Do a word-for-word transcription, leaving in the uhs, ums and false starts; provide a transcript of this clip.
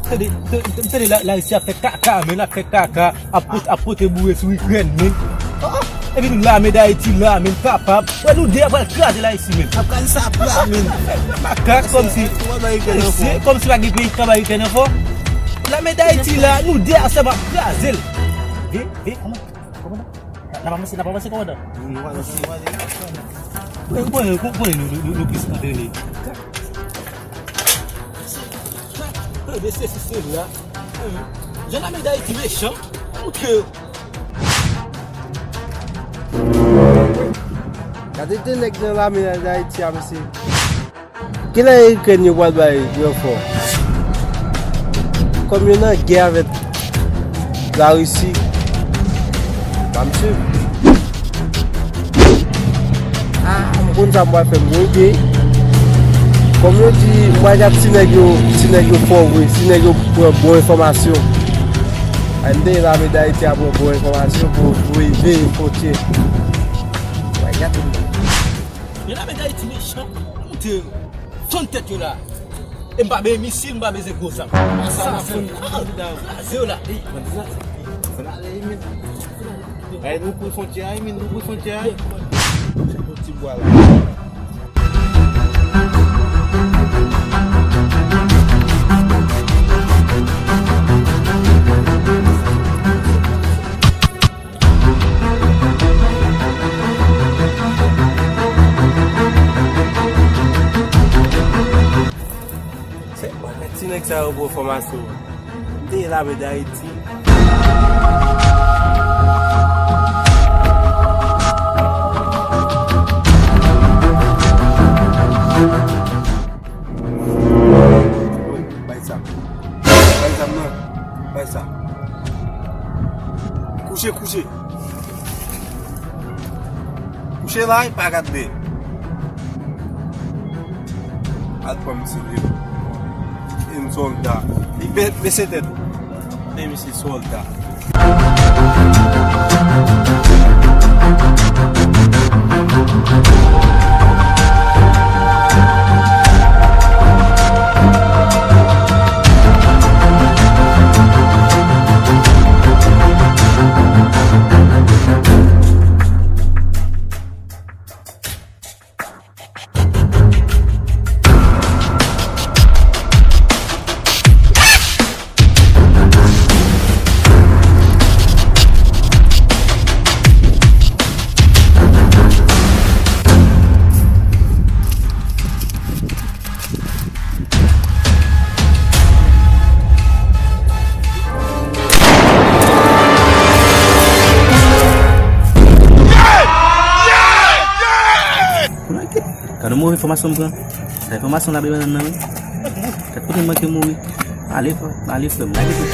Tande, tande, tande, la, Larisi ap fè kaka, men, ap fè kaka, ap pot-, ap pote boure sou Ikrèn, men. Ah, epi nou lame Dayiti la, men, kapab. Wè, nou de a pral kraze Larisi, men. Ap kraze sa pla, men. Makak, kòmsi, kòmsi pa gen peyi k ka bay Ikrèn anfò. Lame Dayiti la, nou de a sèlman ap kraze l. Ve, ve, kòman? Kòmandan? N ap avanse, n ap avanse, kòmandan. Wi, nou avanse, nou avanse. Ou konnen, ou konnen nou, nou, nou, nou plis antrene. Tande sesi, sela. Jan lame Dayiti mechan. Montre yo. Gade de nèg nan lame Dayiti a, mesye. Kilè Ikrèn yo pral bay ranfò? Kòm yo nan gè avèk Larisi, pa m swiv. Ah, m konn sa m pral fè, m gen ide. Kòm yo di, m pral gad si nèg yo, si nèg yo fò vre, si nèg yo pran bon enfòmasyon. Ay, m te lame Dayiti a pran bon enfòmasyon pou veye fwontyè. M pral gade. Men lame Dayiti mechan, monte yo. Fann tèt yo la. E m pa bezwen misil, m pa bezwen gwo zam. Sa la fann. Ah, kraze yo la. Ey, bandi sa. Fann ale, men. Ey, nou kouri fwontyè a, men nou kouri fwontyè a. Chak yon ti bwa la. Se bagay ti nèg sa yo pran fòmasyon. M te lame Dayiti. Bay sa. Bay sa, non. Bay sa. Kouche, kouche. Kouche la, e pa gad dèyè. Al pran misye vre. E m sòlda. Li be-, bese tèt ou. Men misye sòlda. Gade move enfòmasyon m pran. Sa enfòmasyon la bebe nan nan wi. Gade kote m manke mouri. Ale frè, ale frè m. Lage tou.